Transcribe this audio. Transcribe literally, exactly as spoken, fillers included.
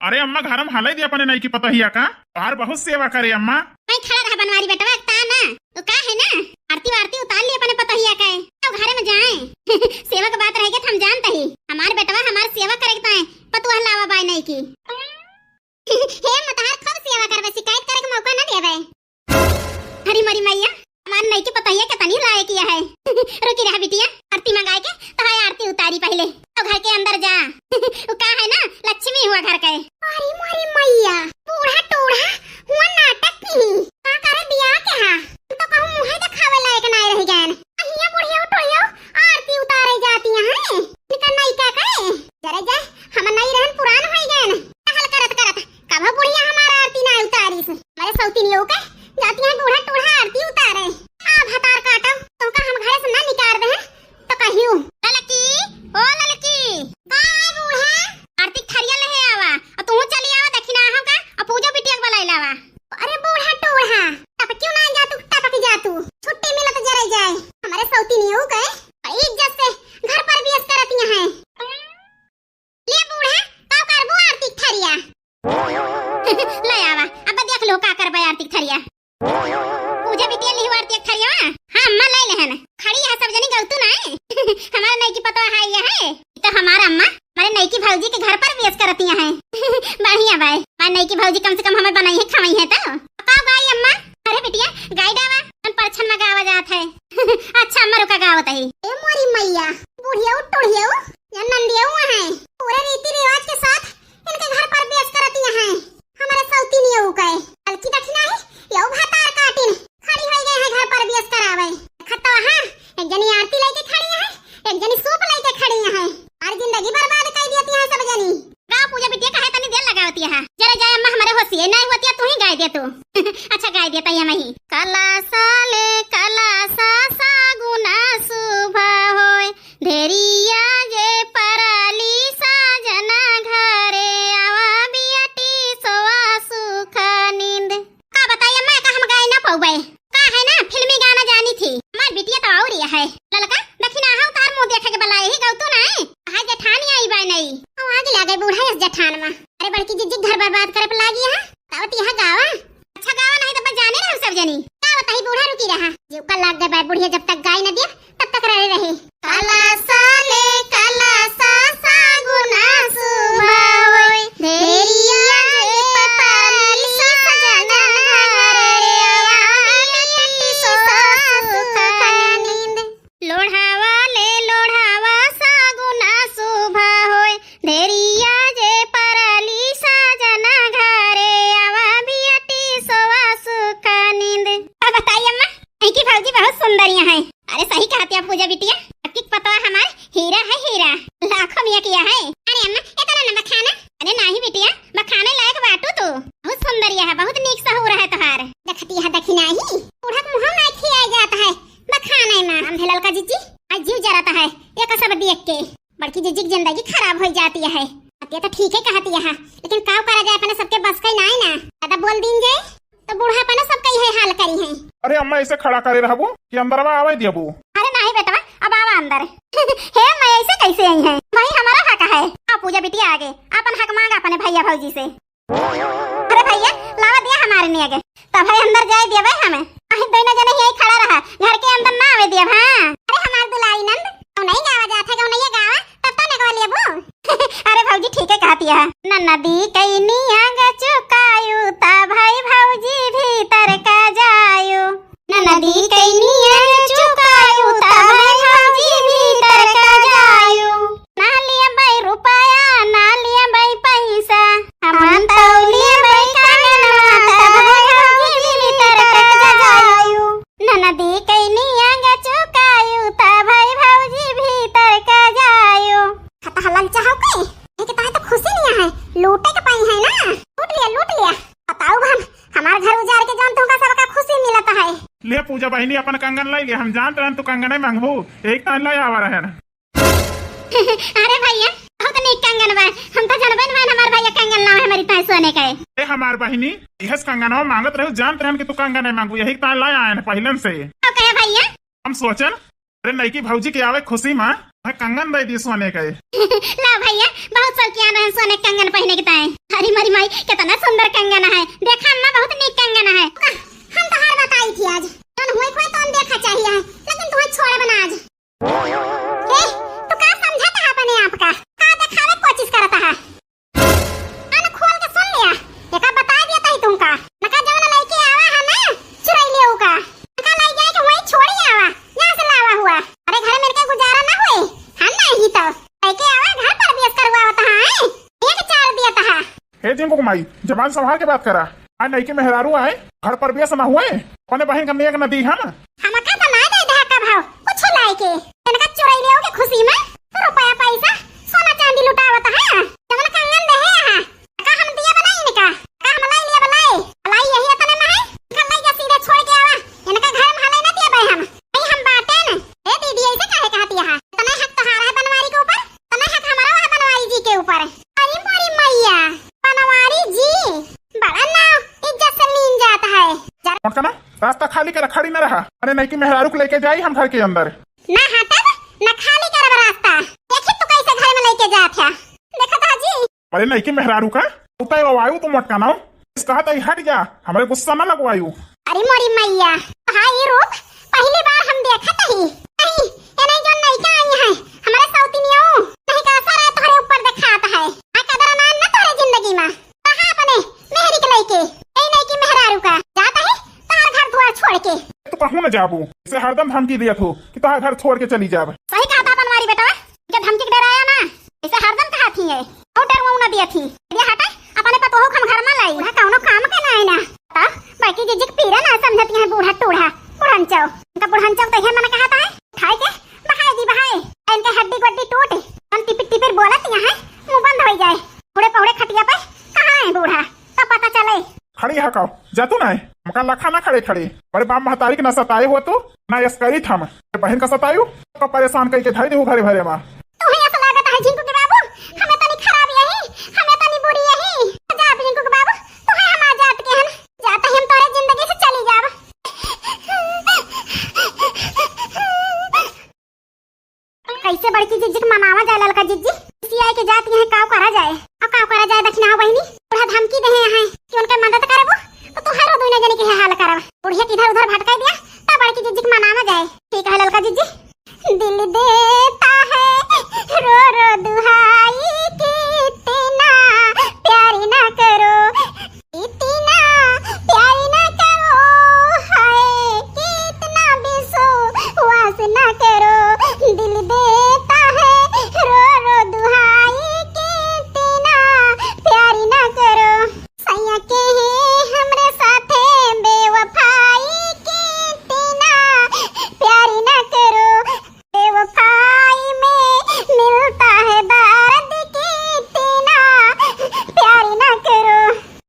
अरे अम्मा, घर में हलइ दे अपने नइकी पतोहिया का, तोहार बहुत सेवा करे अम्मा। मैं खड़ा रहा बनवारी बेटवा, एक ता ना, तो का है ना, आरती वारती उतार ली अपने पतोहिया का, तो घरे में जाए। सेवा के बात रह गई तो हम जानते ही, हमार बेटवा हमार सेवा करे के ताए पतोह लावा बाय नइकी। हे अम्मा, तोहार खूब सेवा करबे, शिकायत करे के मौका ना देबे। अरे मोरी मैया, हमार नइकी पतोहिया कितनी लायक है। रुकी रहा बिटिया, आरती मंगाए के तो है, आरती उतारी पहले, तो घर के अंदर जा। वो का है ना, लक्ष्मी हुआ घर के। अरे मोरी मैया, बूढ़ा टूढ़ा हुआ नाटक की। का करे बियाह के हा? हम तो कहूँ मुँह देखावे लायक नाय रह गए। अहिया बुढ़िया टोहिया आरती उतारे जाती हैं। इनका नइका के। जरे जा, हम नई रहन पुरान होई गए। टहल करत करत कभो बुढ़िया हमार आरती ना उतारिस। हमारे सौतिनियो के जाती है बूढ़ा टूढ़ा आरती उतारे। आ भतार काटो, तुमका हम घरे से ना निकार दे, तो कहियो। ललकी, ओ ललकी। का है बूढ़ा? आरती थरिया ले आवा, और तू चली आवा, दखिना हो का, और पूजा बिटिया के बुलाई लावा। अरे बूढ़ा टूढ़ा, टपकियो ना जा तू, टपक जा तू। छुट्टी मिलत जरे जाए। हमारे सौतिनियो के बड़ी इज्जत से घर पर बेस करती हैं। ले बूढ़ा, का करबू आरती के थरिया? ले आवा, अब देख लो का करबे आरती के थरिया। पूजा बिटिया लिहू आरती के थरिया। हाँ अम्मा, ले लेहन। खड़ी है सब जनी गलतू ना है। हमारे नइकी पतोह है ये है। ये तो हमारा अम्मा, हमारे नइकी भौजी के घर पर बेस करती हैं। बढ़िया बाय, हमारे नइकी भौजी कम से कम हमें बनाई है, खवाई है तो। का गाई अम्मा? अरे बिटिया, गाई डावा, हम परछन में गावा जात है। अच्छा अम्मा, रुका गावत है। ए मोरी मैया, बुढ़िया टुढ़िया या नंदिया हुआ है, पूरे रीति रिवाज के साथ इनके घर पर बेस करती हैं। हमारे सौतिनियो के बल्कि दखिना है, यो भतार काटिन खड़ी होई गए हैं घर पर बेस करावे। खतो हाँ, एक जनी आरती लेके खड़ी है, एक जनी सूप लेके खड़ी है। हमारी जिंदगी बर्बाद कर देती है सब जनी। गाओ पूजा बिटिया, काहे तनी देर लगावती है? जरा जाए अम्मा, हमारे होशिये नहीं होती है, तू ही गाय दे तू। अच्छा गाय देता है मैं ही। कलासा ले कलासा सागुना शुभ होय, धेरिया जे परली साजना घरे आवा बियटी सोवा सुख नींद। का बताई अम्मा, का हम गाय ना पउबे? का है ना, फिल्मी गाना जानी थी। हमार बिटिया तो और ये है। ललका, दखिना हो, तार मुंह देखे के बलाए ही गौतू ना है। हाय जेठानी आई बाय नहीं। हम आगे लागे बूढ़ा इस जेठान में। अरे बड़की जिज्जी घर बर्बाद करे पे लागी है। तावत यहाँ गावा। अच्छा गावा नहीं तो बस जाने रहे सब जनी। का बताई बूढ़ा रुकी रहा। जीव का लाग गए बाय बुढ़िया जब तक गाय न दिया तब तक रहे रहे। कलासा ले कलासा सागुना शुभ होय, धेरिया जे परली साजना घरे आवा बियटी सोवा सुख नींद। लोढ़ावा ले लोढ़ावा सागुना शुभ होय, धेरिया जे परली साजना घरे आवा बियटी सोवा सुख नींद। अब बताई अम्मा, इनकी भौजी बहुत सुंदरिया है। अरे सही कहती है पूजा बिटिया, अक्की पतोह हमार हीरा है हीरा, लाखों में एक है। अरे अम्मा, इतना न बखाना। अरे नाही बिटिया, बखाने लायक बाटू तू, बहुत सुंदरिया है, बहुत नीक सहूर है तोहार। देखती है दखिना ही, बूढ़ा के मुँह में खिया जाता है बखाने में। हम भेलल का जिज्जी, आज जीव जराता है ये सब देख के। बड़की जिज्जी की जिंदगी खराब हो जाती है। अतिया तो ठीक है कहती है, लेकिन का करा जाए, अपने सबके बस का ही ना है ना, ज्यादा बोल दीन जाए तो बूढ़ा अपना सबका यही हाल करी है। अरे अम्मा, ऐसे खड़ा करे रहबू कि अंदरवा आवे देबू? अरे नाही बेटवा, अब आवा अंदर। हे अम्मा, ऐसे कैसे आई हैं भाई, हमारा हक है। आ पूजा बिटिया आगे अपन हक मांगा अपने भैया भौजी से। अरे भैया, लावा दिया हमारे निया के, तब है अंदर जाए दिया भाई हमें। अरे दोनों जने यही खड़ा रहा, घर के अंदर ना आवे दिया। हाँ अरे हमार दुलाई नंद, कौन नहीं गावा जात है, कौन नहीं गावा, तब तो नगवा लेबू। अरे भौजी ठीक है कहती है। ननदी कैनी आग चुकायु ता भाई भौजी भीतर का जायु। ननदी कैनी आग चुकायु ता भाई भौजी भीतर का जायु। ना लिया बाई रुपया, ना लिया बाई पैसा, हम तो लिया बाई कंगनवा ता भाई भौजी भीतर का जायु। ननदी कैनी आग चुकायु ता भाई भौजी भीतर का जायु। खता हलन चाहो के? एक ताहे तो खुशी नहीं है, लूटे के पाई है ना, लूट लिया, लूट लिया। बताओ हम, हमार घर उजाड़ के जौन तुमका सबका खुशी मिलत है। ले पूजा बहिनी, अपन कंगन लाई ले, हम जानत रहन तू कंगन ही मांगबू, एक ताहे लाई आवा रहन। अरे भैया, बहुत नीक कंगन बा, हम तो जानबे न हमार भैया कंगन लावे हमारी ताहे सोने का है। ए हमार बहिनी, इहस कंगनवा मांगत रहे, जानत रहन कि तू कंगन ही मांगबू, यही ताहे लाई आयन पहिलन से। तो कहे भैया? हम सोचन, अरे नईकी भौजी के आवे खुशी मा, कंगन दे दी सोने के। ला भैया, बहुत शौकिया रहे सोने के कंगन पहने के ताए। अरे मोरी माई, कितना सुंदर कंगन है, देखा ना, बहुत नीक कंगन है। हम तो हर बताई थी आज, जौन हुए कोई तो हम देखा चाहिए, लेकिन तुम्हें छोड़ब ना आज। ए, तू का समझत है अपने आप का? का देखावे कोशिश करत है? कान खोल के सुन लिया, एका बता दिया तही तुमका। नका जवन लइके आवा है ना, चुरैले ओका। नका लइ जाए के वहीं छोड़ी आवा, यहाँ से लावा हुआ। अरे घर में इनके गुजारा ना होए, हम नहीं तो। लइके आवा, घर पर बेस करवावत है, एक चार दिया तहा। हे जिंकू माई, जबान संभाल के बात करा। आए नइकी मेहरारू आए, घर पर बेस ना हुए, अपने बहिन का नेग न दी हम। हमका तो ना दे दे का भाव, कुछ लाए के। इनका चुरैले के खुशी में रुपया पैसा, सोना चांदी लुटावत है। जवन कंगन दे है यहाँ, का हम दिया बनाई इनका, का हम लाई लिया बनाई, लाई यही इतने में है। इनका लाई जा सीधे छोड़ के आवा, इनका घर में हलाई ना दिया भाई हम। नहीं हम बाटे न। ए दीदी, ऐसे काहे कहती है? इतना हक तोहार है बनवारी के ऊपर, इतना हक हमारा है बनवारी जी के ऊपर। अरे मोरी मैया, बनवारी जी, बड़ा नाव इज्जत से लीन जाता है। जरा मोटकना, रास्ता खाली कर, खड़ी न रहा। अरे नइकी मेहरारू को लेके जाई हम घर के अंदर। ना हटब, ना खाली करब रास्ता। देखी तू कैसे घर में लेके जात है। देखा था जी। अरे नइकी मेहरारू का, उताई वायु तो मोटकना हो। इस कहा तई हट जा, हमरे गुस्सा ना लगवायु। अरे मोरी मैया, हाँ ये रूप पहली बार हम देखत ही। नहीं, ये नहीं जो नइका आई है, हमारे सौतिनियो नहीं का असर है तोहरे ऊपर दिखात है। आ कदर मान ना तोहरे जिंदगी में। कहा अपने मेहरी के लइके, ए नइकी मेहरारू का, जाता है तोहर घर द्वार छोड़ के। तू कहूँ न जाबू, इसे हरदम धमकी दियत हो कि तोहर घर छोड़ के चली जाब। सही कहा था बनवारी बेटवा, के धमकी के डराया ना, इसे हरदम कहा थी है, और डरवाऊ ना दिया थी। ये हटा, अपने पतोह को हम घर में लाई, ना कौनो काम के ना है ना। तब बड़की जीजी के पीरा ना समझती है बूढ़ा टूढ़ा, बुढ़नचौ। इनका बुढ़नचौ तो ये मन कहा था है, खाए के बहाए दी बहाए, इनके हड्डी गुड्डी टूट, हम टिपिर टिपिर बोलत यहाँ है, मुंह बंद हो जाए। बूढ़े पौड़े खटिया पे कहाँ है बूढ़ा, तब पता चले। खड़ी है का? जा तू ना, हमका लखा ना खड़े खड़े। अरे बाप महतारी के ना सताए हो तू, ना यस करी थम। बहन का सतायु, तो परेशान करके धर दे घरे भरे मा।